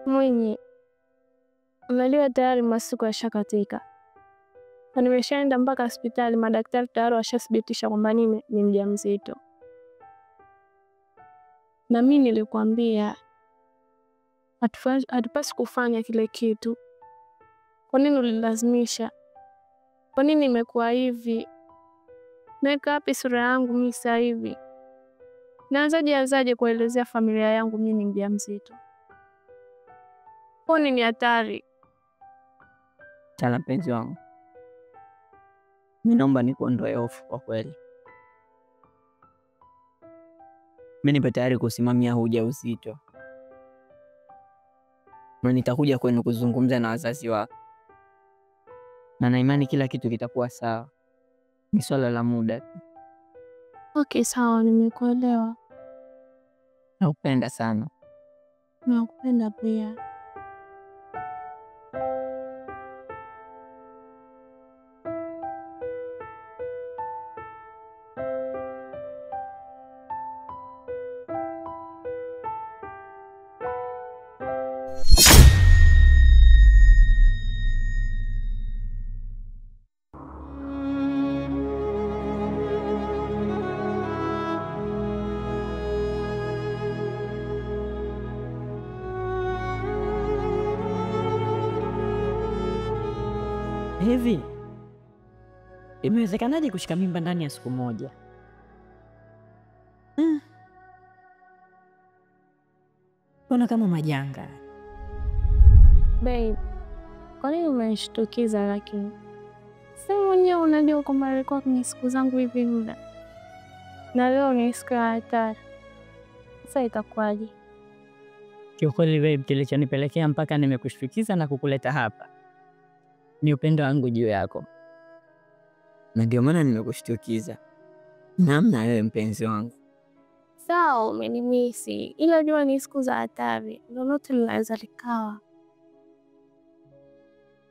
Mwinyi, unajua tayari masiku yashakatika. Na nimeshaenda mpaka hospitali, madaktari tayari washathibitisha kwamba mimi ni mjamzito. Na mimi nilikwambia hatupasi kufanya kile kitu. Kwa nini ulilazimisha? Kwa nini imekuwa hivi? Naweka wapi sura yangu mimi sasa hivi? Naanzaje kuelezea familia yangu mimi ni mjamzito? Kwa nini ni hatari? Chala mpenzi wangu, mimi naomba nikuondoe hofu kwa kweli. Mimi nipo tayari kusimamia huu ujauzito. Na nitakuja kwenu kuzungumza na wazazi wako. Na na imani kila kitu kitakuwa sawa. Ni swala la muda. Okay, sawa, nimekuelewa. Nakupenda sana. Nakupenda pia. Hivi imewezekanaje kushika mimba ndani ya siku moja? Mbona kama majanga? Babe, kwa nini umenishtukiza lakini? Sasa mwenyewe unajua kwamba nilikuwa kwenye siku zangu hivi muda. Na leo ni siku ya hatari. Sasa itakuwaje? Kiukweli babe, kilichonipelekea mpaka nimekushtukiza na kukuleta hapa ni upendo wangu juu yako. Na ndio maana nimekushtukiza. Namna wewe mpenzi wangu. Sawa, umenimisi. Ila jua ni siku za hatari. Lolote linaweza likawa.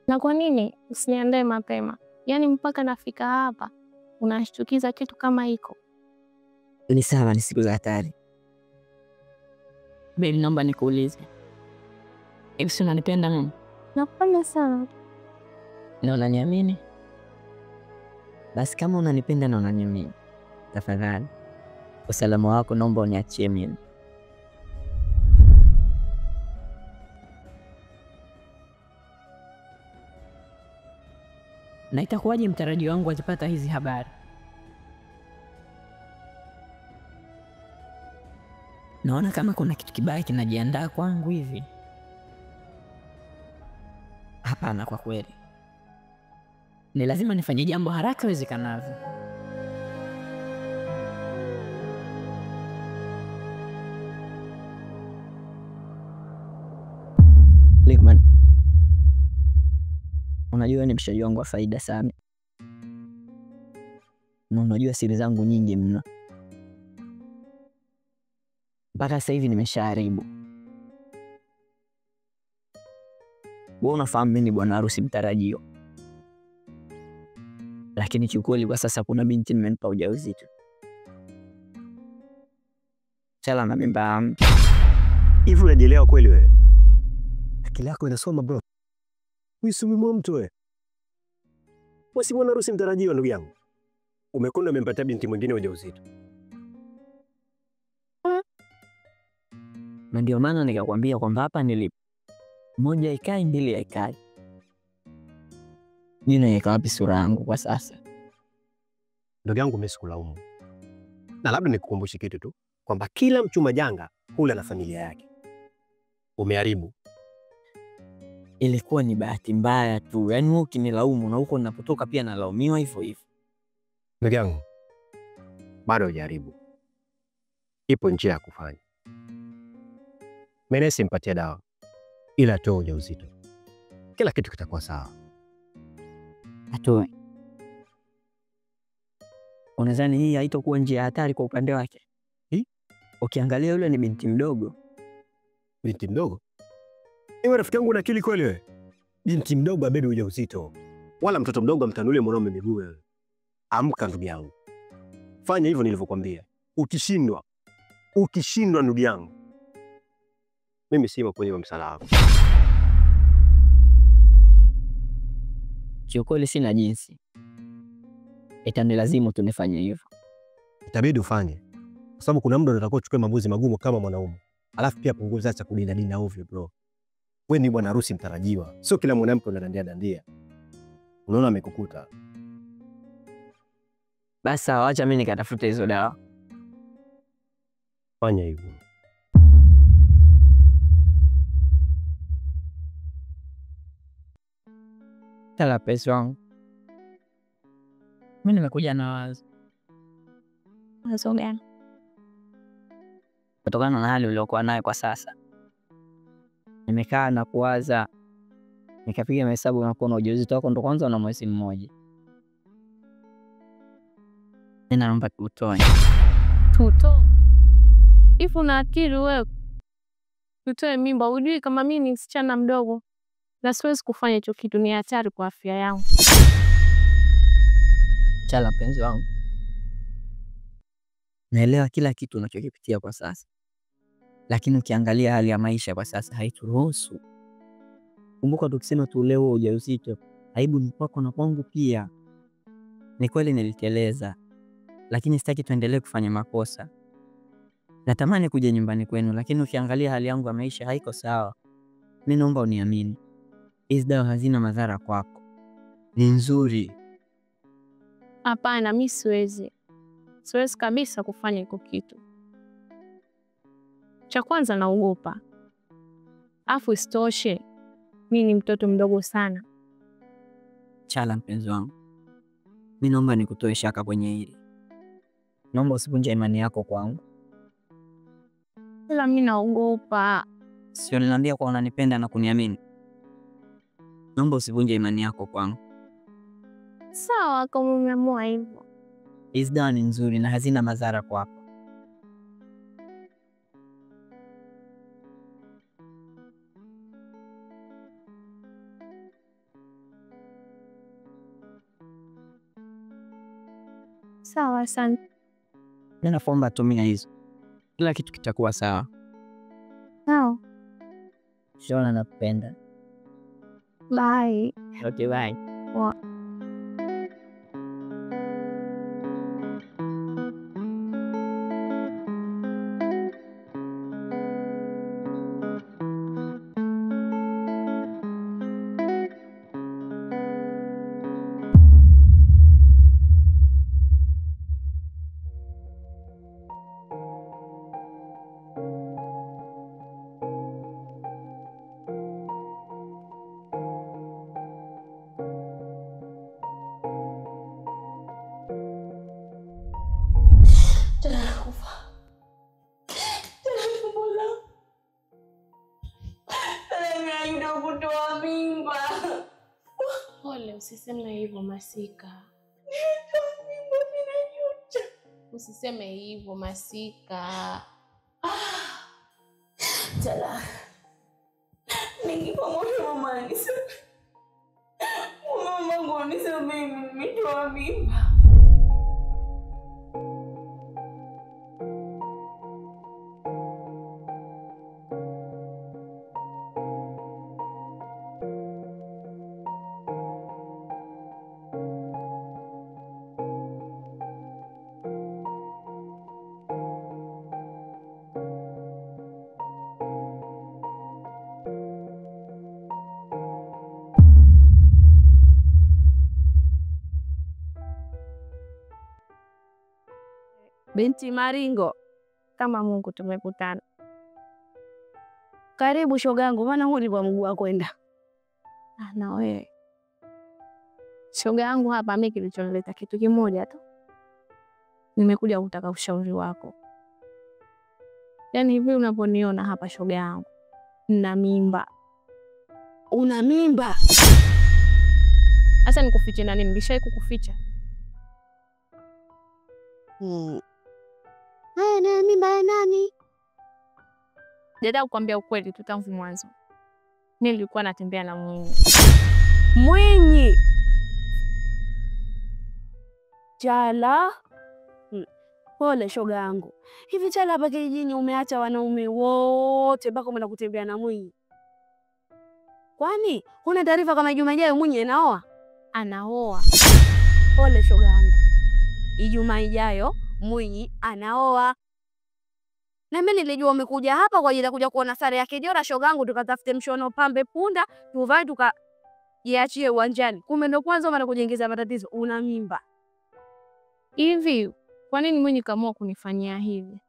Na kwa nini usiniandae mapema? Yaani mpaka nafika hapa unashtukiza kitu kama hiko. Ni sawa, ni siku za hatari. Babe, naomba nikuulize. Hivi si unanipenda mimi? Nakupenda sana. Na unaniamini? Basi kama unanipenda na unaniamini, tafadhali usalama wako naomba uniachie mimi. Na itakuwaje mtarajio wangu akipata hizi habari? Naona kama kuna kitu kibaya kinajiandaa kwangu hivi. Hapana, kwa kweli ni lazima nifanye jambo haraka iwezekanavyo. Lukman, unajua ni mshauri wangu wa faida sana. Na unajua siri zangu nyingi mno. Mpaka sasa hivi nimeshaharibu. Wewe unafahamu mimi ni bwana harusi mtarajio. Lakini kiukweli kwa sasa kuna binti nimempa ujauzito. Chala na mimba. Hivi unajielewa kweli wewe? Akili yako inasoma bro. Huyu si mtu wewe. Wewe si bwana harusi mtarajiwa ndugu yangu. Umekwenda umempatia binti mwingine ujauzito. Na ndio maana nikakwambia kwamba hapa nilipo. Moja ikai, mbili haikai. Ninaweka wapi sura yangu kwa sasa? Ndugu yangu mimi sikulaumu. Na labda nikukumbushe kitu tu kwamba kila mchuma janga hula na familia yake. Umeharibu. Ilikuwa ni bahati mbaya tu. Yaani wewe ukinilaumu na huko ninapotoka pia nalaumiwa hivyo hivyo. Ndugu yangu, bado hujaribu. Ipo njia ya kufanya. Mimi simpatie dawa, ila toa ujauzito. Kila kitu kitakuwa sawa. Atoe. Unadhani hii haitakuwa njia hatari kwa upande wake? Ukiangalia yule ni binti mdogo. Binti mdogo? Ewe rafiki yangu una akili kweli wewe? Binti mdogo abebe ujauzito. Wala mtoto mdogo amtanulie mwanaume miguu wewe. Amka ndugu yangu. Fanya hivyo nilivyokuambia. Ukishindwa ndugu yangu, Mimi simo kwenye msala wako. Kiukweli sina jinsi. Itanilazimu tunifanye hivyo. Itabidi ufanye. Kwa sababu kuna muda unatakiwa uchukue maamuzi magumu kama mwanaume. Alafu pia punguza acha kudinda dinda ovyo bro. Wewe ni bwana harusi mtarajiwa. Sio kila mwanamke unadandia dandia. Unaona amekukuta. Basi sawa, acha mimi nikatafute hizo dawa. Fanya hivyo. Tala pesa wangu. Mimi nimekuja na wazo. Wazo gani? Kutokana na hali uliyokuwa nayo kwa sasa, nimekaa na kuwaza, nikapiga mahesabu na kuona ujauzito wako ndo kwanza una mwezi mmoja. Nina naomba tutoe. Tutoe? Hivi una akili wewe? Tutoe mimba? Hujui kama mimi ni msichana mdogo na siwezi kufanya hicho kitu, ni hatari kwa afya yangu. Chala mpenzi wangu, naelewa kila kitu unachokipitia kwa sasa, lakini ukiangalia hali ya maisha kwa sasa haituruhusu. Kumbuka tukisema tulee huo ujauzito, aibu ni kwako na kwangu pia. Ni kweli niliteleza, lakini sitaki tuendelee kufanya makosa. Natamani kuja nyumbani kwenu, lakini ukiangalia hali yangu ya maisha haiko sawa. Mimi naomba uniamini, hizi dawa hazina madhara kwako, ni nzuri. Hapana, mimi siwezi. Siwezi kabisa kufanya hiko kitu. Cha kwanza naogopa. Afu isitoshe, mimi ni mtoto mdogo sana. Chala mpenzi wangu, mimi naomba nikutoe shaka kwenye hili. Naomba usivunje imani yako kwangu. Ila mimi naogopa. Sio niliambia kwa unanipenda na kuniamini? Naomba usivunje imani yako kwangu. Sawa, kama umeamua hivyo. Hizi dawa ni nzuri na hazina madhara kwako. Sawa, asante. Ninaomba tumia hizo. Kila kitu kitakuwa sawa. Sawa. Shona, nakupenda. Bye. Okay, bye. Wa. Usiseme hivyo Masika. Usiseme hivyo Masika. Chala. Ningipa moyo mama aniseme. Mama aniseme nimetoa mimba. Binti Maringo, kama Mungu tumekutana. Karibu shogangu, maana huu ni kwa mguu wa kwenda. Ah, na wewe. Shoga yangu hapa mimi kilichonileta kitu kimoja tu. Nimekuja kutaka ushauri wako. Yaani hivi unaponiona hapa shoga yangu, nina mimba. Una mimba? Sasa nikufiche na nini? Nilishai kukuficha. Haya, na mimba ya nani? Dada, kukwambia ukweli tu tangu mwanzo, nilikuwa natembea na Mwinyi. Mwinyi? Chala. Pole shoga yangu. Hivi Chala hapa kijijini umeacha wanaume wote mpaka umeenda kutembea na Mwinyi. Kwani huna taarifa kama Ijumaa ijayo Mwinyi anaoa? Anaoa. Pole shoga yangu. Ijumaa ijayo Mwinyi anaoa. Na mimi nilijua umekuja hapa kwa ajili ya kuja kuona sare ya Kijora shoga yangu, tukatafute mshono pambe punda tuvae tukajiachie uwanjani. Kumbe ndo kwanza umeanza kujiingiza matatizo, una mimba. Hivi kwa nini Mwinyi kaamua kunifanyia hivi?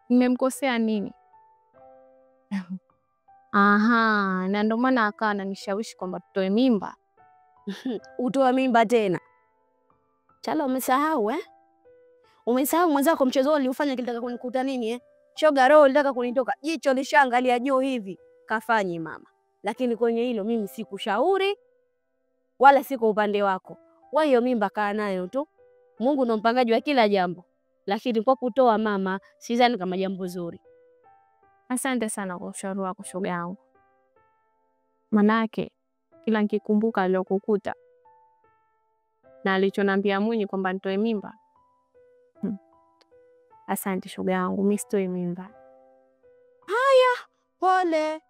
Nimemkosea nini? Aha, na ndo maana akawa ananishawishi kwamba tutoe mimba. Utoe mimba tena? Chala umesahau eh? Umesahau mwenzako mchezo uliofanya kilitaka kunikuta nini eh? Shoga roho ilitaka kunitoka, jicho lishaangalia juu hivi. Kafanye mama. Lakini kwenye hilo mimi sikushauri wala siko upande wako. Wewe hiyo mimba kaa nayo tu. Mungu ndo mpangaji wa kila jambo. Lakini kwa kutoa mama sidhani kama jambo zuri. Asante sana kwa ushauri wako shoga yangu. Manake kila nikikumbuka aliyokukuta na alichonambia Mwinyi kwamba nitoe mimba. Asante shoga yangu, mimi sitoi mimba. Haya, pole.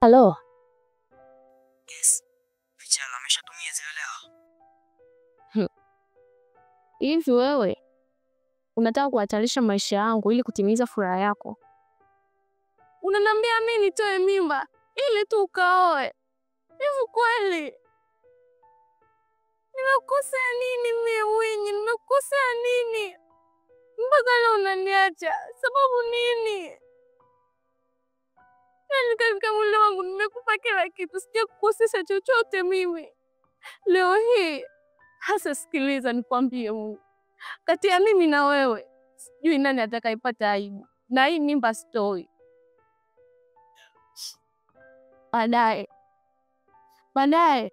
Halo. Yes. Chala ameshatumia zile dawa. Hivi wewe unataka kuhatarisha maisha yangu ili kutimiza furaha yako? Unaniambia mimi nitoe mimba ili tu ukaoe? Hivi kweli nimekosea nini mimi Mwinyi? Nimekosea nini mpaka leo unaniacha? Sababu nini? Yaani katika mwili wangu nimekupa kila kitu, sijakukosesha chochote mimi. Leo hii hasa, sikiliza nikwambie Mungu, kati ya mimi na wewe sijui nani atakayepata aibu, na hii mimba sitoi. Baadaye baadaye.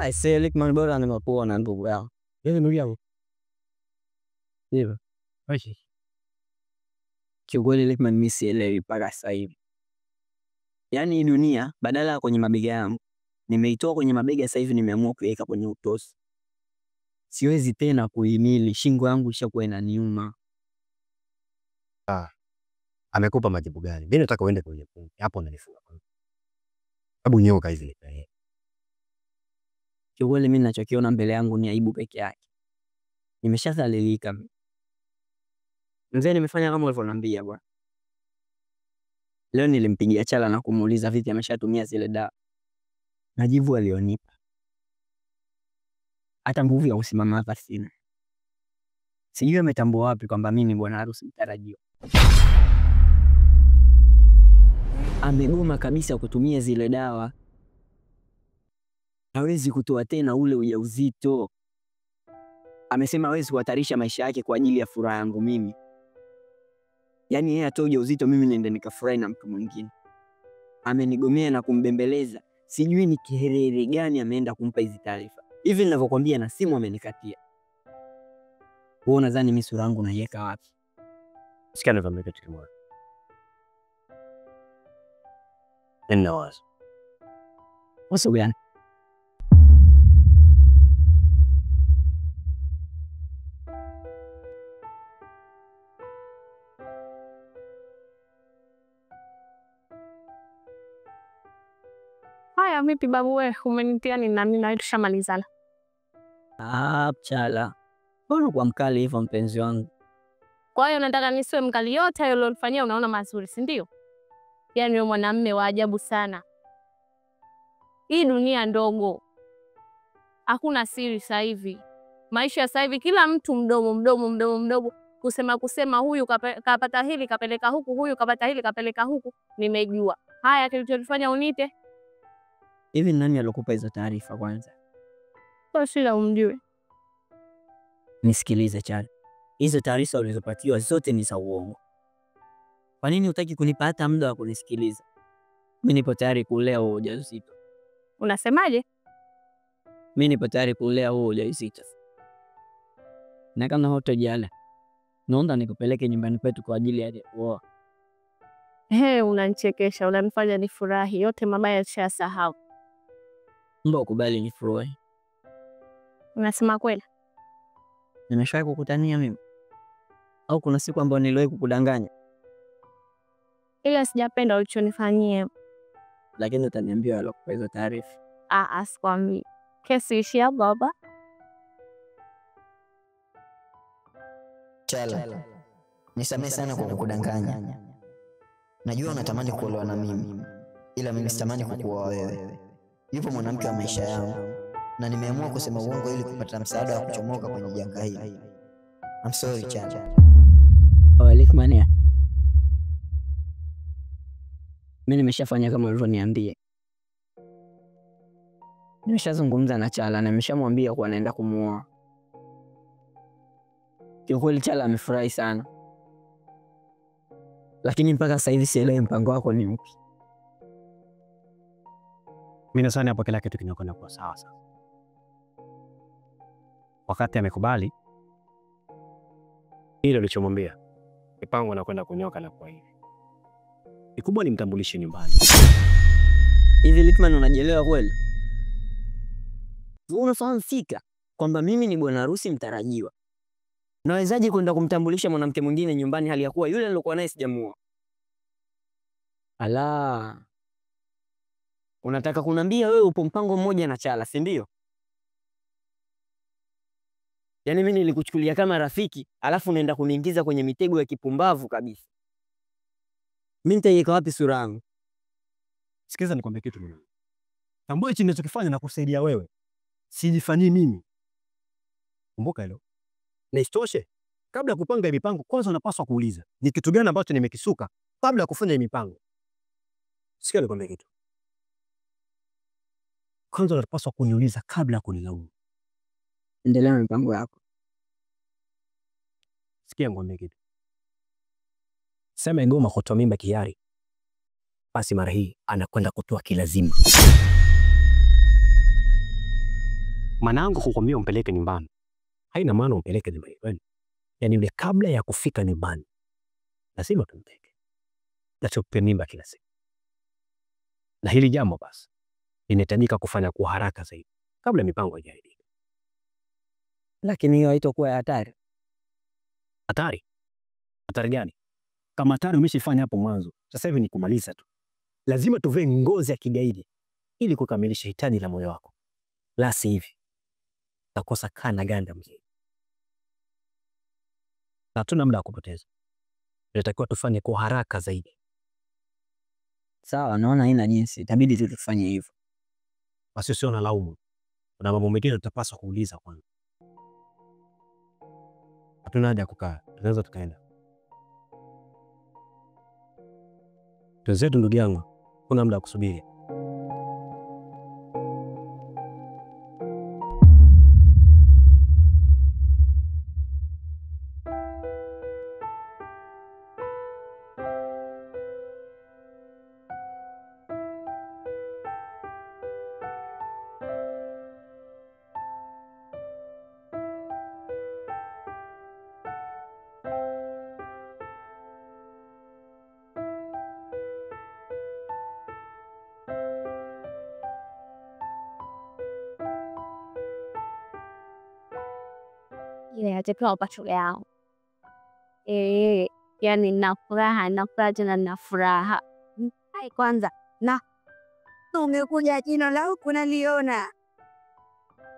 Aisee, Lukman bora nimekuona ndugu yangu. Yeye ndugu yangu. Ndio. Kiukweli Lukman mimi sielewi mpaka sasa hivi. Yaani dunia badala ya kwenye mabega yangu, nimeitoa kwenye mabega sasa hivi nimeamua kuiweka kwenye utosi. Siwezi tena kuhimili, shingo yangu ishakuwa inaniuma. Amekupa majibu gani? Mimi nataka uende kwenye pungi. Hapo unanifunga. Hebu nyoka hizi. Kiukweli mimi ninachokiona mbele yangu ni aibu peke yake. Nimeshadhalilika. Mzee nimefanya kama ulivyoniambia bwana. Leo nilimpigia Chala na kumuuliza vipi ameshatumia zile dawa. Majibu alionipa. Hata nguvu ya kusimama hapa sina. Sijui ametambua wapi kwamba mimi ni bwana harusi mtarajiwa. Amegoma kabisa kutumia zile dawa. Hawezi kutoa tena ule ujauzito. Amesema hawezi kuhatarisha maisha yake kwa ajili ya furaha yangu mimi. Yaani yeye atoe ujauzito mimi niende nikafurahi na mtu mwingine. Amenigomea na kumbembeleza. Sijui ni kiherere gani ameenda kumpa hizi taarifa. Hivi ninavyokuambia na simu amenikatia. Wewe unadhani mimi sura yangu naiweka wapi? Sikia nikwambie kitu kimoja. Nina wazo. Wazo gani? Haya, vipi babu wewe, umenitia ni nani na tushamalizana? Ah, Chala. Mbona kwa mkali hivyo mpenzi wangu? Kwa hiyo nataka nisiwe mkali? Yote hayo ulionifanyia unaona mazuri, si ndio? Yaani wewe mwanamume wa ajabu sana. Hii dunia ndogo. Hakuna siri sasa hivi. Maisha sasa hivi kila mtu mdomo mdomo mdomo mdomo, kusema kusema, huyu kapata hili kapeleka huku, huyu kapata hili kapeleka huku, nimejua. Haya, kilichofanya unite hivi, nani alikupa hizo taarifa kwanza? Kwa shida umjue. Nisikilize Chala. Hizo taarifa ulizopatiwa zote ni za uongo. Kwa nini hutaki kunipa hata muda wa kunisikiliza? Mimi nipo tayari kulea huo ujauzito. Unasemaje? Mimi nipo tayari kulea huo ujauzito. Na kama hutojali, naomba nikupeleke nyumbani kwetu kwa ajili ya kuoa. He, unanichekesha, unanifanya nifurahi. Yote mabaya nishasahau. Mbona ukubali nifurahi? Unasema kweli? Nimeshawahi kukutania mimi? Au kuna siku ambayo niliwahi kukudanganya? Ila sijapenda ulichonifanyia. Lakini utaniambia alokupa hizo taarifa. Ah, sikwambii. Kesi ishia baba. Chala, nisamehe sana kwa kukudanganya. Najua unatamani kuolewa na mimi, ila mimi sitamani kukuoa wewe. Yupo mwanamke wa maisha yangu, na nimeamua kusema uongo ili kupata msaada wa kuchomoka kwenye janga hili. I'm sorry Chala. Alif Mania, mimi nimeshafanya kama ulivyoniambia. Nimeshazungumza na Chala na nimeshamwambia kuwa naenda kumuoa. Kiukweli Chala amefurahi sana. Lakini mpaka sasa hivi sielewi mpango wako ni upi. Mimi nadhani hapo kila kitu kinakwenda kwa sawa sasa. Wakati amekubali hilo ulichomwambia, mipango nakwenda kunyoka na kwa hivi. Kikubwa ni mtambulishe nyumbani. Hivi Litman, unajielewa kweli? Unafahamu fika kwamba mimi ni bwana harusi mtarajiwa. Nawezaje kwenda kumtambulisha mwanamke mwingine nyumbani hali ya kuwa yule nilokuwa naye sijamuoa? Ala. Unataka kuniambia wewe upo mpango mmoja na Chala, si ndio? Yaani mimi nilikuchukulia kama rafiki, alafu unaenda kuniingiza kwenye mitego ya kipumbavu kabisa. Mimi nitaiweka wapi sura yangu? Sikiza nikwambie kitu mimi. Tambua hichi ninachokifanya na kusaidia wewe. Sijifanyii mimi. Kumbuka hilo. Na isitoshe, kabla ya kupanga mipango kwanza unapaswa kuuliza ni kitu gani ambacho nimekisuka kabla ya kufanya mipango. Sikia nikwambie kitu. Kwanza unapaswa kuniuliza kabla ya kunilaumu. Endelea na mipango yako. Sikia nikwambie kitu. Sema Ngoma kutoa mimba kiari, basi mara hii anakwenda kutoa kilazima. Manangu kukwambia umpeleke nyumbani haina maana umpeleke nyumbani kwenu. Yaani yule kabla ya kufika nyumbani lazima tumpeleke na tupe mimba kila siku. Na hili jambo basi linahitajika kufanya kwa haraka zaidi kabla mipango haijaharibika. Lakini hiyo haitakuwa ya hatari. Hatari? Hatari gani? Kama hatari umeshifanya hapo mwanzo, sasa hivi ni kumaliza tu. Lazima tuvae ngozi ya kigaidi ili kukamilisha hitaji la moyo wako, la si hivi utakosa kana ganda mzee. Na hatuna muda wa kupoteza, inatakiwa tufanye kwa haraka zaidi. Sawa, naona haina jinsi, itabidi tu tufanye hivyo. Basi usio na laumu, kuna mambo mengine tutapaswa kuuliza kwanza. Hatuna haja ya kukaa, tunaweza tukaenda. Twenzetu ndugu yangu, kuna muda wa kusubiri. Ile yatakiwa hapa shoga yangu. Yani nina furaha tena nina furaha. Hai kwanza na umekuja jino la huku naliona.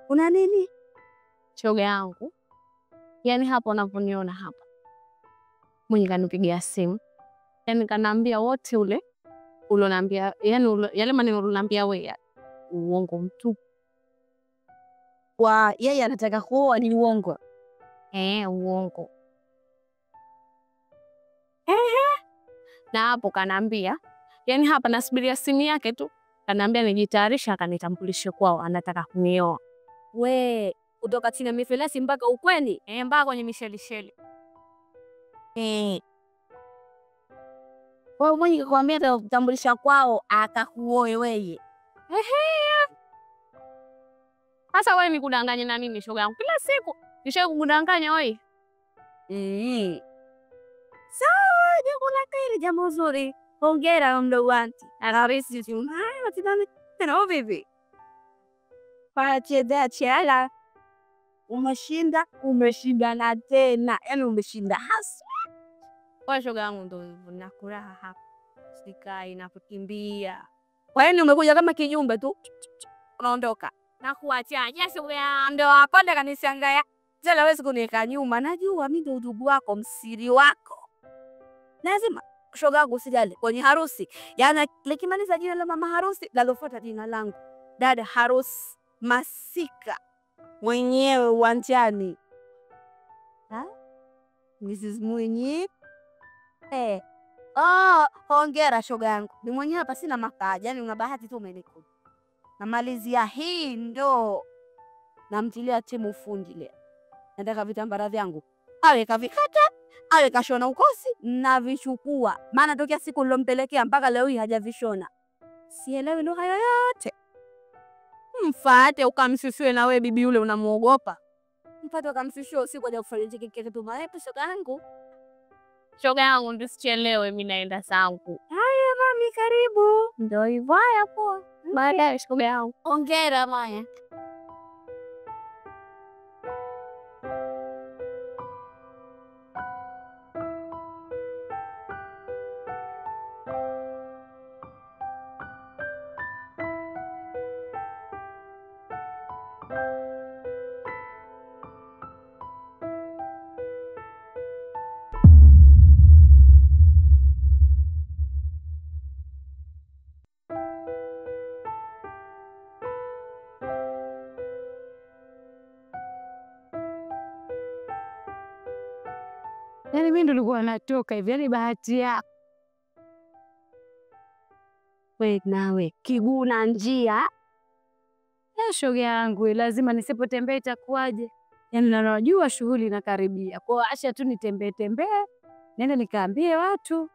Una nini? Shoga yangu. Yani hapo unavyoniona hapa. Mwenye kanipigia simu. Yani kanaambia wote ule ulonambia, yani yale maneno ulonambia wewe uongo mtupu. Kwa yeye anataka kuoa ni uongo. Uongo. Na hapo kanaambia, yani hapa nasubiria simu yake tu. Kanaambia nijitayarisha akanitambulishe kwao, anataka kunioa. We, kutoka chini ya mifelesi mpaka ukweni? Mpaka kwenye mishelisheli. Wewe mwenye kukwambia atakutambulisha kwao akakuoe wewe. Sasa wewe nikudanganye na nini shoga yangu? Kila siku nishaye kukudanganya wewe. Sawa, jambo la kheri, jambo zuri. Hongera mdogo wangu. Ararisi tu. Haya, tena tena vipi? Pachezea chala. Umeshinda, umeshinda na tena. Yaani umeshinda haswa. Kwa shoga yangu ndo na furaha hapa. Sikai na kukimbia. Kwa hiyo umekuja kama kijumbe tu. Unaondoka. Na kuacha. Yes, ndo akonda kanishangaa. Jela hawezi kuniweka nyuma. Najua mimi ndo udugu wako, msiri wako. Lazima shoga yangu usijali kwenye harusi. Yaani likimaliza jina la mama harusi, lalofuata jina langu. Dada harusi Masika mwenyewe uwanjani. Ha? Mrs. Mwinyi. Oh, hongera shoga yangu. Ni mwenyewe hapa sina makaja. Yaani una bahati tu umenikuta. Namalizia hii ndo namtilia timu fundi leo. Nataka vitambara vyangu. Awe kavikata, awe kashona ukosi na vichukua. Maana tokea siku nilompelekea mpaka leo hii hajavishona. Sielewi lugha yoyote. Mfate ukamshushe na wewe bibi yule unamuogopa. Mfate ukamshushe usiku aje kufanya kitu maana shoga yangu. Shoga yangu ndisichelewe, mimi naenda zangu. Haya mami, karibu. Ndio hivyo, haya poa. Baadaye shoga yangu. Hongera maya. Yaani mimi ndo nilikuwa natoka hivi, yaani bahati yako. We nawe kiguu na njia. Shoga yangu, lazima nisipotembea itakuwaje? Yaani najua shughuli inakaribia. Kwa hiyo acha tu nitembee tembee, nenda nikaambie watu.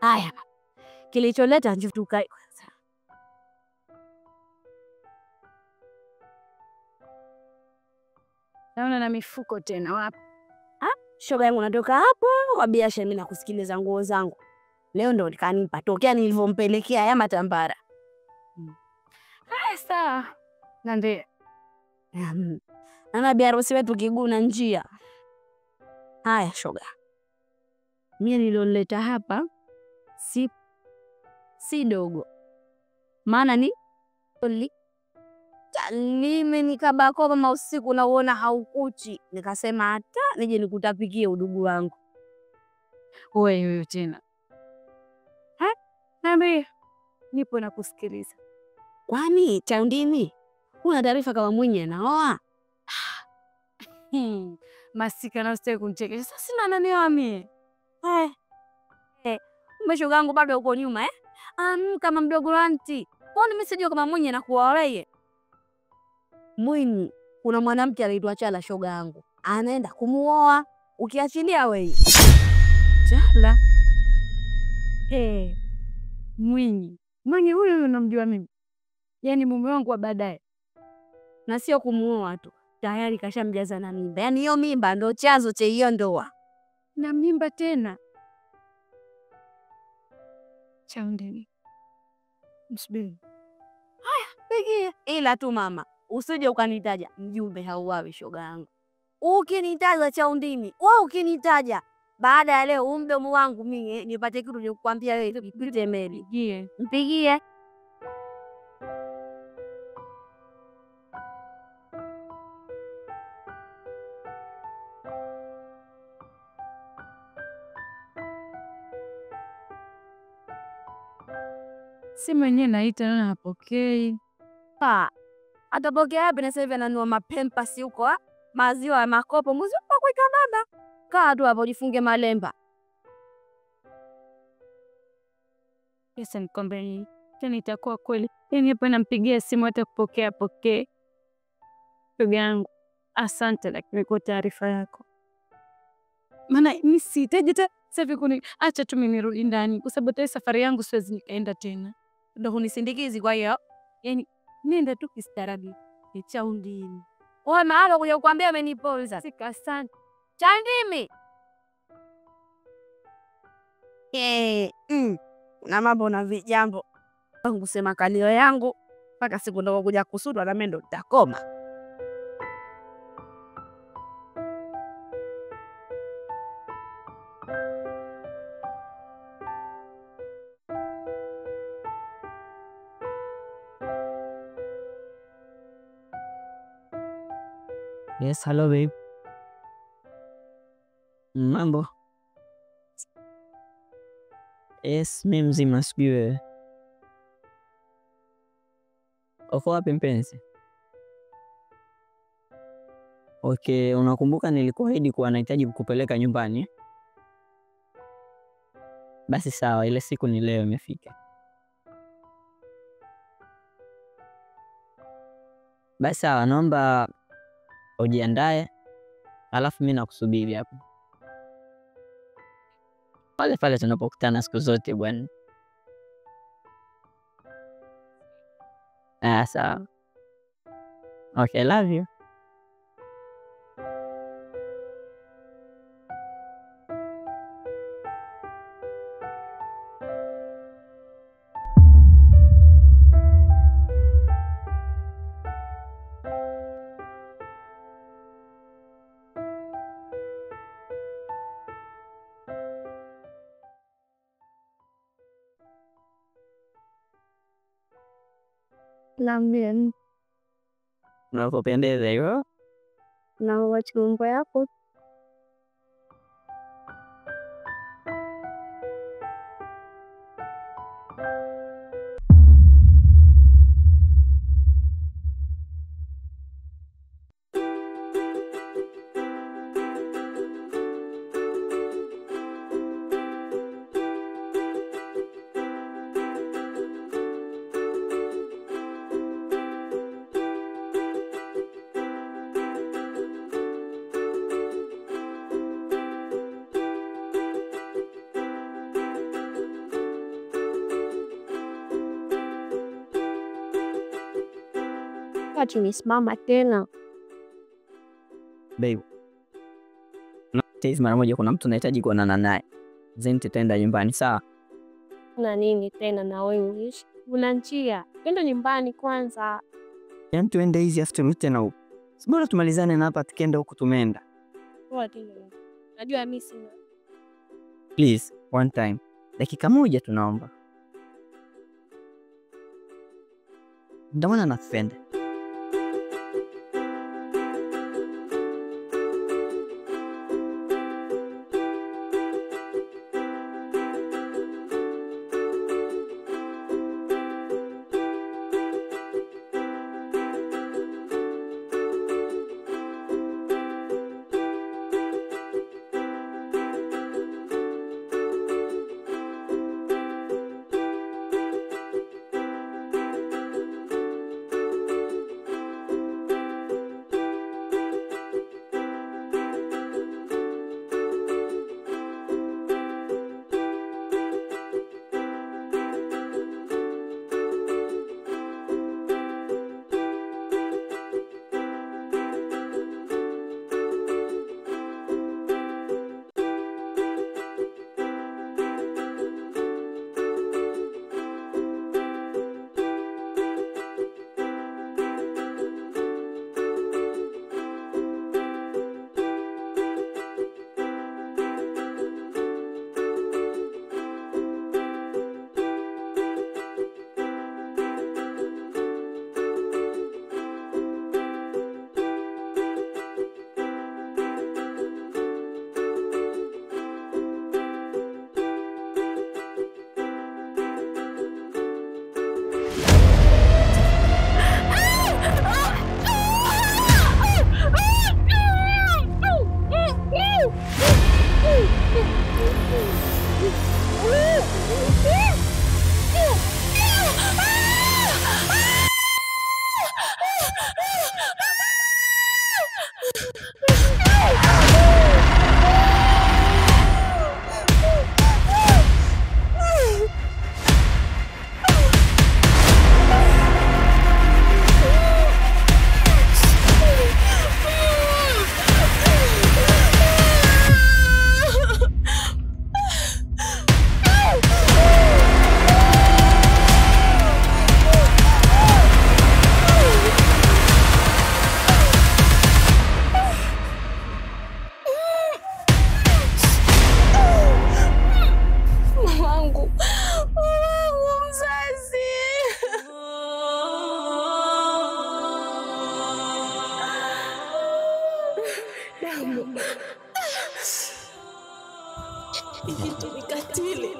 Haya. Kilicholeta njoo tukae kwanza. Naona na mifuko tena wapi? Shoga yangu natoka hapo kwa biashara, mimi nakusikiliza nguo zangu. Leo ndo nikanipa tokea nilivyompelekea haya matambara. Haya sawa. Na ndiye. Ana bi harusi wetu kiguu na njia. Haya shoga. Mimi nililoleta hapa si dogo. Maana ni mimi nikabako kama usiku na uona haukuchi. Nikasema hata nije nikutapikie udugu wangu. Wewe huyo tena. Ha? Naambia nipo na kusikiliza. Kwani Chaundini una taarifa kama Mwinyi anaoa? Masika na usitaki kumchekesha. Sasa sina nani wa mie. Umeshoga wangu bado uko nyuma eh? Kama mdogo wanti. Kwani mimi sijui kama Mwinyi anakuoa wewe? Mwinyi kuna mwanamke anaitwa Chala shoga yangu. Anaenda kumuoa ukiachilia wewe. Chala. Mwinyi. Mwinyi huyu unamjua mimi. Yaani mume wangu wa baadaye. Na sio kumuoa tu. Tayari kashamjaza na mimba. Yaani hiyo mimba ndo chanzo cha hiyo ndoa. Na mimba tena. Chaundeni. Msubiri. Haya, pigie. Ila tu mama, usije ukanitaja mjumbe hauawi shoga yangu. Ukinitaja Chaundimi, wewe ukinitaja baada ya leo mdomo wangu mimi nipate kitu nikukwambia wewe, nipite meli. Mpigie. Mpigie. Simu yenyewe naita naona hapokei. Pa. Atapokea wapi na sasa hivi ananunua mapempasi huko, maziwa ya makopo, mbuzi kwa kuika baba. Kaa tu hapo jifunge malemba. Pesa nikombe nini? Tena itakuwa kweli. Yaani hapa nampigia simu hata kupokea pokee. Ndugu yangu, asante lakini kwa taarifa yako. Maana mimi sihitaji hata sasa hivi kuni acha tu mimi nirudi ndani kwa sababu tayari safari yangu siwezi nikaenda tena. Ndo hunisindikizi kwa hiyo. Yaani nenda tu kistaarabu. Ni Chaundimi. Wewe maana kuja kukwambia ameniponza. Sika asante. Chaundimi. Na mambo na vijambo. Kusema kalio yangu mpaka siku ndo kuja kusudwa na mimi ndo nitakoma. Yes, hello babe. Mambo? Yes, mi mzima, sijui wewe. Uko wapi mpenzi? Okay, unakumbuka nilikuahidi kuwa nahitaji kukupeleka nyumbani? Basi sawa, ile siku ni leo imefika. Basi sawa, naomba ujiandae, alafu mimi nakusubiri hapo. Pale pale tunapokutana siku zote bwana. Ah, sawa. Okay, I love you. Niambie. Unapopendeza hivyo. Na wachumba yako. Tumesimama tena. Babe, mara moja kuna mtu nahitaji kuonana naye. Then tutaenda nyumbani, sawa? Kuna nini tena na wewe? Una njia. Twende nyumbani kwanza. Yaani tuende hizi afu turudi tena huko. Si bora tumalizane na hapa tukienda huko tumeenda. Poa tena. Najua mimi sina. Please, one time. Dakika moja tunaomba. Ndio maana nakupenda. Kitu ni katili.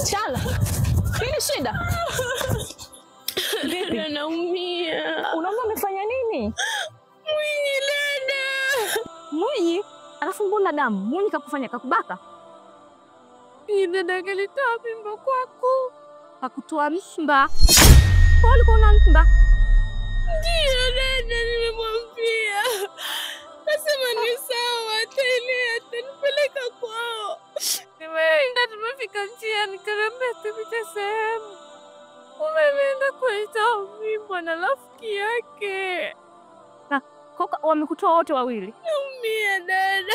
Chala, nini shida? Dada naumia. Unaona umefanya nini? Mwinyi dada. Mwinyi? Alafu mbona damu? Mwinyi kakufanya kakubaka? Ni dada kalitoa mimba kwako. Hakutoa mimba. Kwa ulikuwa una mimba? Ndiyo dada, nimemwambia. Nasema ni sawa, atailea, atanipeleka kwao. Nimeenda, tumefika njia, nikarambia tupite sehemu. Umeenda kuitoa mimba na rafiki yake. Na koka wamekutoa wote wawili. Naumia dada.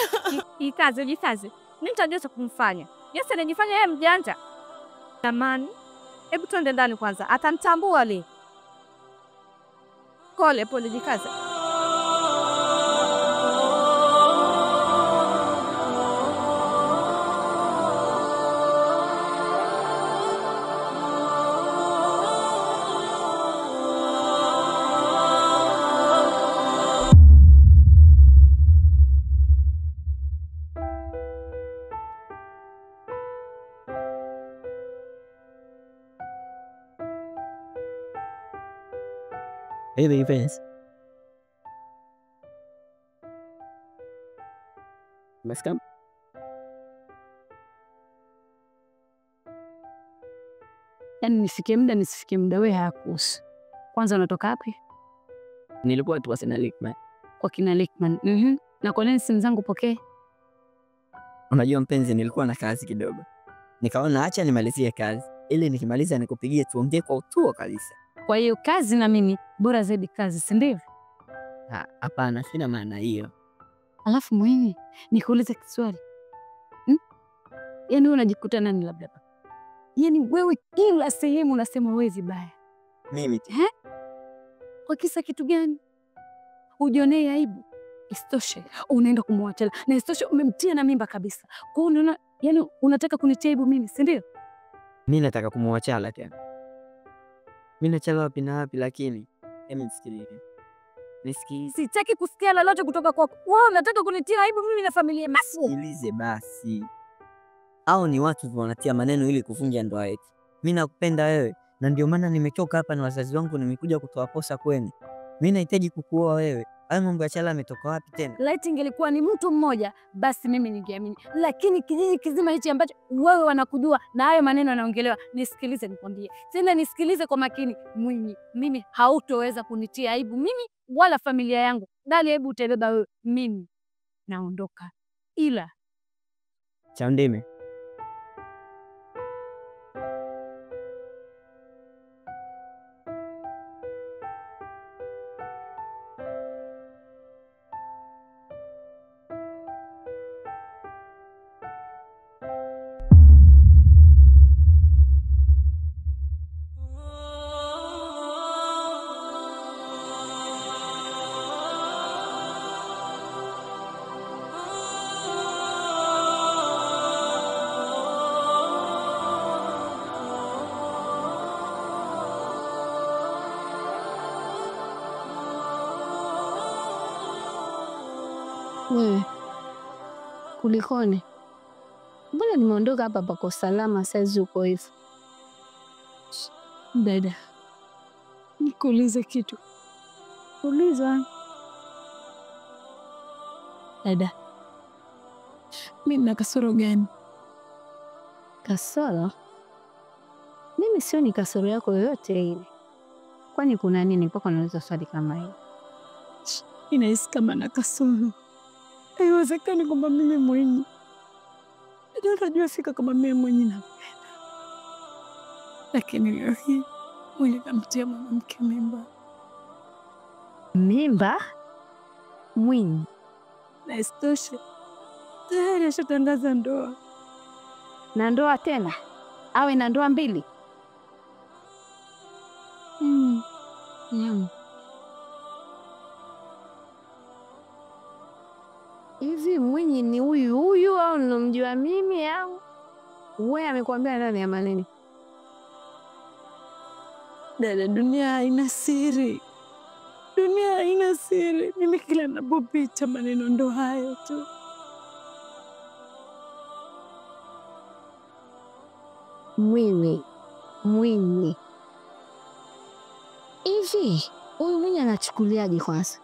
Ikaze, jikaze. Mimi nitajua cha kumfanya. Yeye anajifanya yeye mjanja. Jamani, hebu twende ndani kwanza. Atamtambua li. Pole pole, jikaze. Hey, baby. Umesikia? Yaani nifike muda nisifike muda wewe hayakuhusu. Kwanza unatoka wapi? Nilikuwa tu kwa kina Likman. Kwa kina Likman. Na kwa nini simu zangu pokee? Unajua mpenzi, nilikuwa na kazi kidogo. Nikaona acha nimalizie kazi ili nikimaliza nikupigie tuongee kwa utuo kabisa. Kwa hiyo kazi na mimi bora zaidi kazi, si ndio? Hapana, sina maana hiyo. Alafu Mwinyi, nikuulize kiswali. Yaani wewe unajikuta nani labda? Yaani wewe kila sehemu unasema wewe vibaya. Mimi? Kwa kisa kitu gani? Ujionee aibu. Isitoshe unaenda kumwacha na isitoshe umemtia na mimba kabisa. Kwa hiyo unaona, yaani unataka kunitia aibu mimi, si ndio? Mimi nataka kumwacha tena. Mimi nachala wapi na wapi, lakini hebu nisikilize. Nisikilize. Sitaki kusikia lolote kutoka kwako. Wewe unataka kunitia aibu mimi na familia. Sikilize basi. Hao ni watu wanatia maneno ili kuvunja ndoa yetu. Mimi nakupenda wewe na ndio maana nimechoka hapa na wazazi wangu, nimekuja kutoa posa kwenu. Mimi nahitaji kukuoa wewe. Hayo mambo ya Chala ametoka wapi tena? Laiti ingelikuwa ni mtu mmoja basi mimi ningeamini. Lakini kijiji kizima hichi ambacho wewe wanakujua na hayo maneno yanaongelewa, nisikilize nikwambie. Tena nisikilize kwa makini Mwinyi, mimi hautoweza kunitia aibu mimi wala familia yangu. Bali aibu utaibeba wewe. Mimi naondoka. Ila Chandime. Wewe kulikoni? Mbona nimeondoka hapa pako salama, saizi uko hivyo? Dada, nikuulize kitu. Uliza. Dada, mimi nina kasoro gani? Kasoro? Mimi sioni kasoro yako yoyote ile. Kwani kuna nini mpaka unauliza swali kama hili? Inahisi kama na kasoro. Haiwezekani kwamba mimi Mwinyi. Dada, unajua fika kama mimi Mwinyi nampenda. Lakini leo hii Mwinyi kamtia mwanamke mimba. Mimba? Mwinyi? Na isitoshe tayari ashatangaza ndoa. Na ndoa tena? Awe na ndoa mbili? Hivi Mwinyi ni huyu huyu au namjua mimi au wewe amekwambia nani ama nini? Dada, dunia haina siri. Dunia haina siri. Mimi kila ninapopita maneno ndo hayo tu. Mwinyi, Mwinyi. Hivi huyu Mwinyi anachukuliaje kwanza?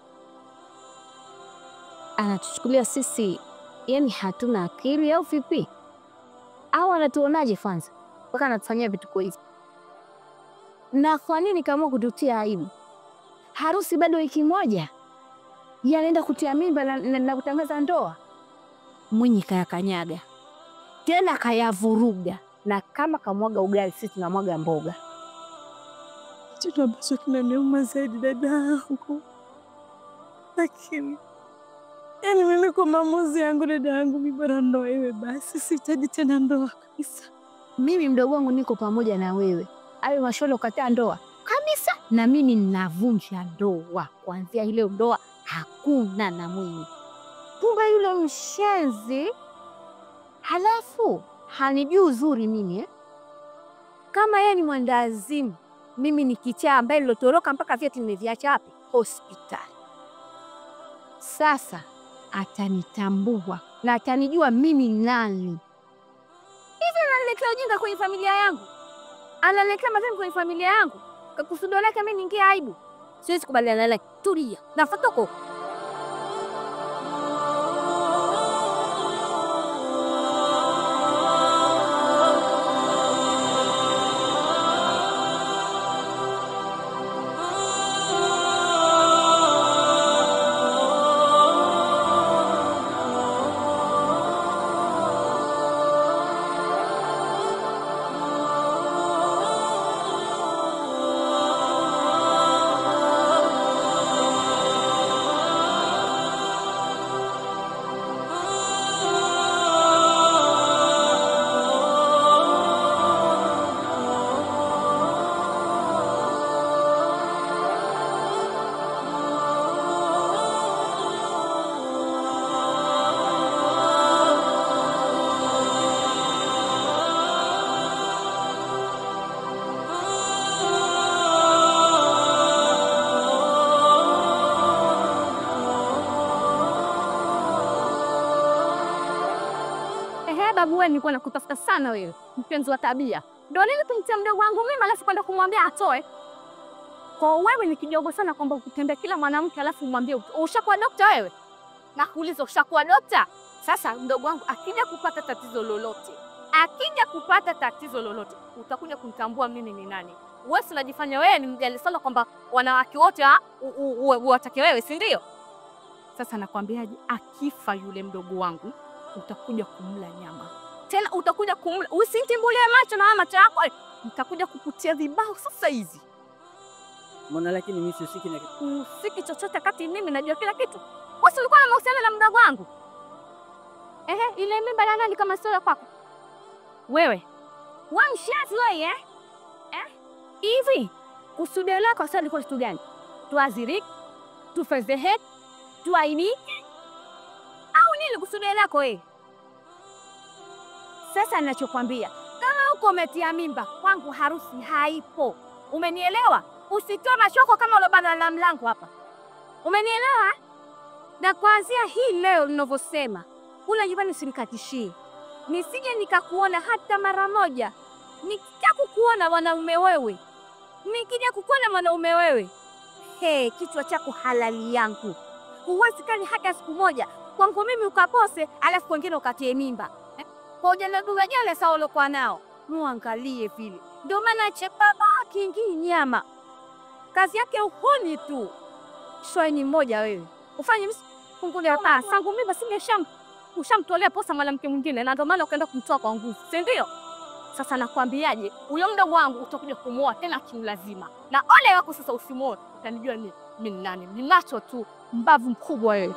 Anatuchukulia sisi yani hatuna akili au vipi? Au anatuonaje kwanza mpaka anatufanyia vitu kwa hivi? Na kwa nini kama kututia aibu? Harusi bado wiki moja, yanaenda kutia mimba na kutangaza ndoa. Mwinyi kayakanyaga tena kayavuruga, na kama kamwaga ugali sisi tunamwaga mboga. Kitu ambacho kinaniuma zaidi dada yangu, lakini yani mimi kwa maamuzi yangu dada yangu, mimi bora ndoa iwe basi, sihitaji tena ndoa kabisa. Mimi mdogo wangu niko pamoja na wewe. Ayo masholo ukataa ndoa kabisa, na mimi ninavunja ndoa. Kuanzia ile ndoa hakuna na Mwinyi. Kumbe yule mshenzi, halafu hanijui uzuri mimi eh? Kama yeye ni mwendawazimu, mimi ni kichaa ambaye nilotoroka mpaka vyeti nimeviacha wapi? Hospitali. Sasa atanitambua na atanijua mimi nani. Hivi ananiletea ujinga kwenye familia yangu? Ananiletea madhambi kwenye familia yangu? Kwa kusudio lake mimi niingie aibu? Siwezi kubaliana naye. Tulia. Nafuata huko. Babu wewe, nilikuwa nakutafuta sana wewe, mpenzi wa tabia. Ndio nini kumtia mdogo wangu mimi alafu kwenda kumwambia atoe? Kwa wewe ni kidogo sana kwamba ukitembea kila mwanamke alafu umwambie ushakuwa dokta wewe. Nakuuliza ushakuwa dokta? Sasa mdogo wangu akija kupata tatizo lolote, akija kupata tatizo lolote, utakuja kumtambua mimi ni nani. Wewe unajifanya wewe ni mjali sana kwamba wanawake wote uwatake wewe, si ndio? Sasa nakwambiaje, akifa yule mdogo wangu utakuja kumla nyama. Tena utakuja kumla, usintimbulie macho na macho yako, nitakuja kukutia vibao sasa hizi. Mbona lakini mimi sisiki na usiki chochote kati mimi najua kila kitu. Wewe ulikuwa na mahusiano na mdogo wangu. Ehe, ile mimba ya nani kama sio kwako? Wewe. Wewe mshazi wewe eh? Eh? Hivi kusudio lako sasa liko kitu gani? Tuaziriki, tufezehe, tuainike? Au nini kusudio lako wewe? Sasa ninachokwambia, kama uko umetia mimba, kwangu harusi haipo. Umenielewa? Usitoe mashoko kama ulobana na mlango hapa. Umenielewa? Na kuanzia hii leo ninavyosema, kula nyumbani usinikatishie. Nisije nikakuona hata mara moja. Nikija kukuona mwanaume wewe. Nikija kukuona mwanaume wewe. Hey, kichwa chako halali yangu. Huwezi kani hata siku moja kwangu mimi ukapose alafu wengine ukatie mimba. Kwa ujana jana sawa uliokuwa nao. Muangalie vile. Ndio maana chebaba kingi nyama. Kazi yake uhoni tu. Shwaini mmoja wewe. Ufanye mfungulia hapa. Sangu mimba singesham ushamtolea posa mwanamke mwingine na ndio maana ukaenda kumtoa kwa nguvu. Si ndio? Sasa nakwambiaje, huyo mdogo wangu utakuja kumuoa tena kimlazima. Na ole wako sasa usimuoe, utanijua ni mimi nani. Ninacho tu mbavu mkubwa wewe.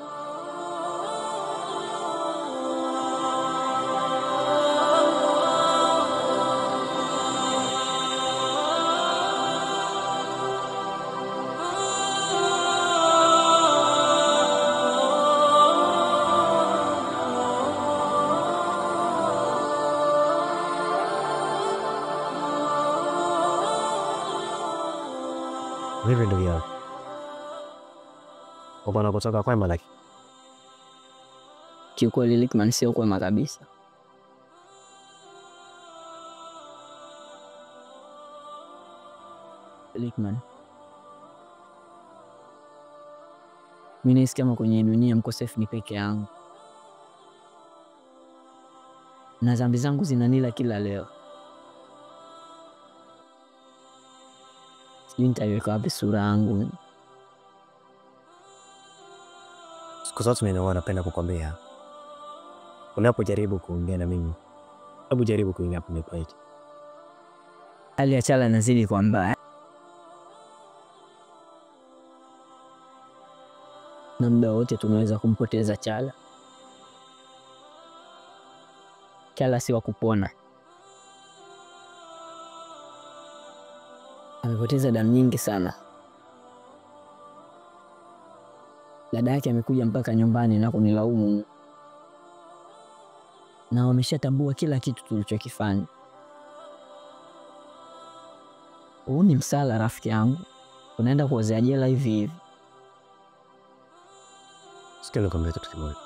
Vipi ndugu yangu? Uko na kutoka kwema lakini? Kiukweli Lukman, sio kwema kabisa. Lukman, mimi nahisi kama kwenye dunia mkosefu ni peke yangu, na dhambi zangu zinanila kila leo. Sijui nitaiweka wapi sura yangu. Siku zote mimi huwa napenda kukwambia, unapojaribu kuongea na mimi, hebu jaribu kuingia kwenye point. Hali ya Chala inazidi kuwa mbaya, na muda wote tunaweza kumpoteza Chala. Chala si wa kupona, amepoteza damu nyingi sana. Dada yake amekuja mpaka nyumbani na kunilaumu, na wameshatambua kila kitu tulichokifanya. Huu ni msala rafiki yangu, unaenda kuozea jela hivi hivi. Sikia nikwambie kitu kimoja.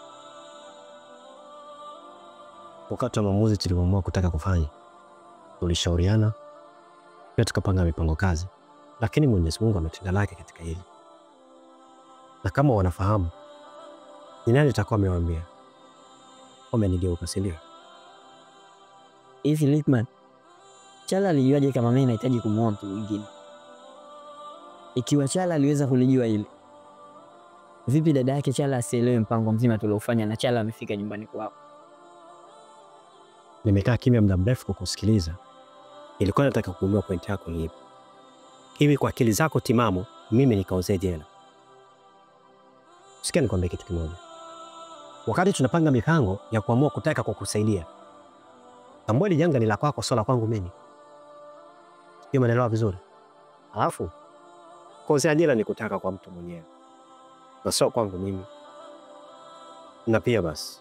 Wakati wa maamuzi tuliamua kutaka kufanya, tulishauriana pia tukapanga mipango kazi, lakini Mwenyezi Mungu ametenda lake katika hili. Na kama wanafahamu ni nani atakuwa amewaambia, wamenigeuka, si ndio? Hivi Lukman, Chala alijuaje kama mimi nahitaji kumuoa mtu mwingine? Ikiwa Chala aliweza kulijua hili, vipi dada yake Chala asielewe mpango mzima tuliofanya na Chala amefika nyumbani kwao? Nimekaa kimya muda mrefu kukusikiliza. Nilikuwa nataka kugundua point yako ni ipi. Hivi kwa akili zako timamu, mimi nikaozee jela? Sikia nikwambie kitu kimoja. Wakati tunapanga mipango ya kuamua kutaka kukusaidia, tambua hili janga ni la kwako, sio la kwangu mimi. Hiyo umeelewa vizuri? Alafu kuozea jela ni kutaka kwa mtu mwenyewe na sio kwangu mimi. Na pia basi,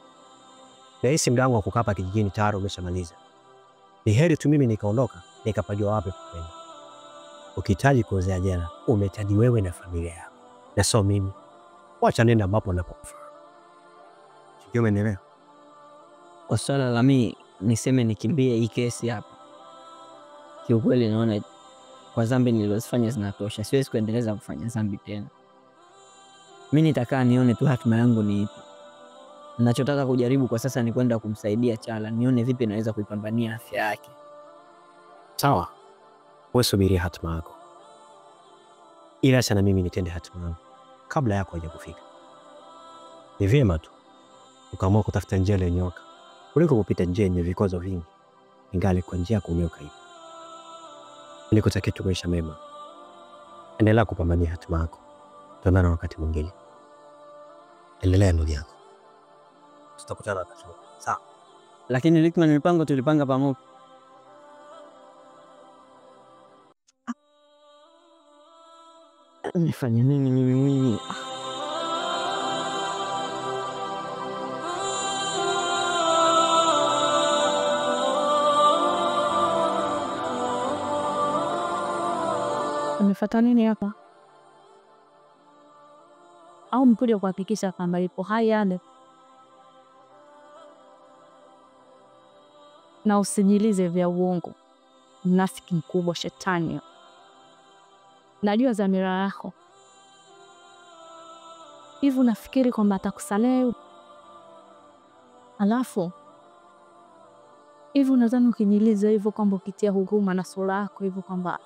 nahisi muda wangu wa kukaa hapa kijijini tayari umeshamaliza. Ni heri tu mimi nikaondoka nikapajua wapi kwenda. Ukihitaji kuozea jela, umehitaji wewe na familia yako, na sio mimi. Wacha nenda ambapo napokufaa. Sijui umenielewa? Kwa swala la mimi niseme nikimbie hii kesi hapa, kiukweli naona kwa dhambi nilizofanya zinatosha. Siwezi kuendeleza kufanya dhambi tena. Mimi nitakaa nione tu hatima yangu ni ipi. Ninachotaka kujaribu kwa sasa ni kwenda kumsaidia Chala, nione vipi naweza kuipambania afya yake. Sawa, wewe subiria hatima yako, ila acha na mimi nitende hatima yangu kabla yako haijakufika. Ni vyema tu ukaamua kutafuta njia iliyonyooka kuliko kupita njia yenye vikwazo vingi, ingali kwa njia ya kunyoka ipo. Nikutakia tu maisha mema. Endelea kupambania hatima yako. Tuonane wakati mwingine. Endelea ndugu yangu, tutakutana wakati mwingine. Sawa. Lakini Lukman, mipango tulipanga pamoja. Nifanye nini mimi? Amefuata nini hapa? Au mkuja kuhakikisha kwamba ipo hai yale? Na usijilize vya uongo. Mnafiki mkubwa, shetani. Najua dhamira yako. Hivi unafikiri kwamba atakusamehe? Alafu hivi unadhani ukijiliza hivyo kwamba ukitia huruma na sura yako hivyo kwamba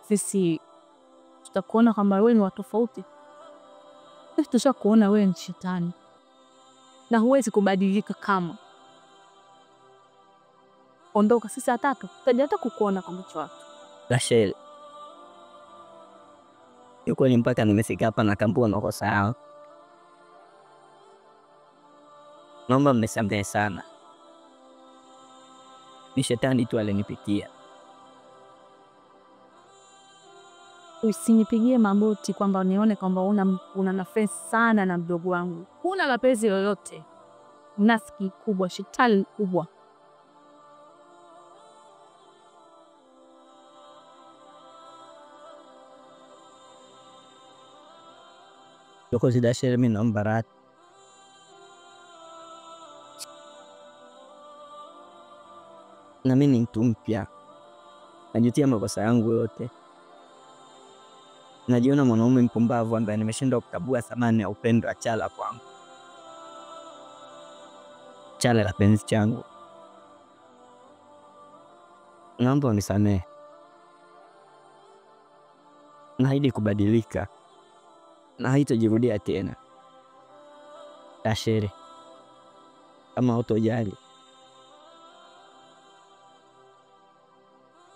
sisi tutakuona kwamba wewe ni wa tofauti? Sisi tushakuona wewe ni shetani na huwezi kubadilika. Kama ondoka, sisi hatatu tutaja hata kukuona kwa macho yako. Rachel, yuko mpaka nimefika hapa na kambua makosa yao. Naomba mnisamehe sana. Ni shetani tu alinipitia. Usinipigie magoti kwamba nione kwamba una nafasi sana na mdogo wangu. Huna mapenzi yoyote. Mnafiki kubwa, shetani kubwa. Dokozi Rachel, mimi naomba radhi. Na mimi ni mtu mpya. Najutia makosa yangu yote. Najiona mwanaume mpumbavu ambaye nimeshindwa kukabua thamani ya upendo wa Chala kwangu. Chala la penzi changu. Naomba unisamehe. Naahidi kubadilika na haitajirudia tena. Rachel, kama hutojali,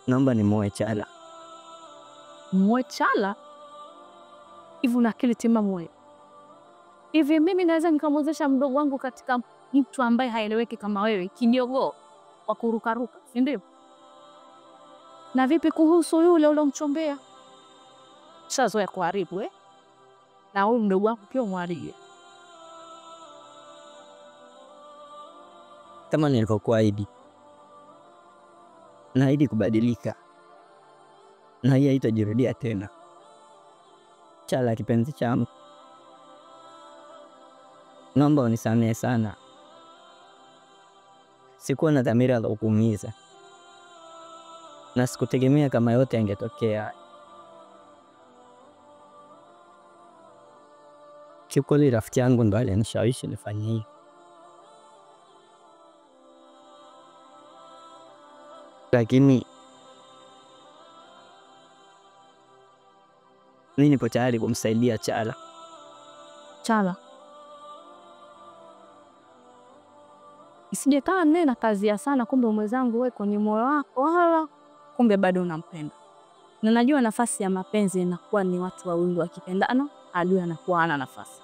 naomba nimuoe Chala. Muoe Chala? Hivi una akili timamu wewe? Hivi mimi naweza nikamwozesha mdogo wangu katika mtu ambaye haeleweki kama wewe, kinyogoo wa kurukaruka, si ndio? Na vipi kuhusu yule ulomchombea? Shazoea kuharibu eh? Na huyu mdogo wangu pia umharibie. Kama nilivyokuahidi, naahidi kubadilika na hii haitajirudia tena. Chala kipenzi changu, naomba unisamehe sana. Sikuwa na dhamira ya kukuumiza na sikutegemea kama yote yangetokea. Kiukweli rafiki yangu ndo alinishawishi nifanye hivi, lakini mimi nipo tayari kumsaidia Chala. Chala, isije kama nena kazia sana, kumbe mwenzangu wewe kwenye moyo wako wala kumbe bado unampenda. Na najua nafasi ya mapenzi inakuwa ni watu wawili wakipendana, adui anakuwa hana nafasi.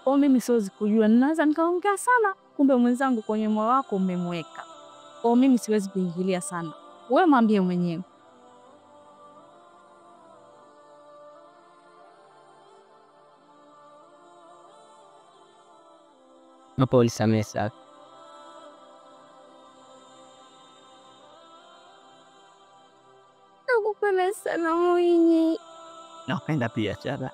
Kwa mimi siwezi kujua, ninaweza nikaongea sana, kumbe mwenzangu kwenye moyo wako umemweka. Kwa mimi siwezi kuingilia sana. Wewe mwambie mwenyewe. Naomba unisamehe sana. Nakupenda sana Mwinyi. Nakupenda pia Chala.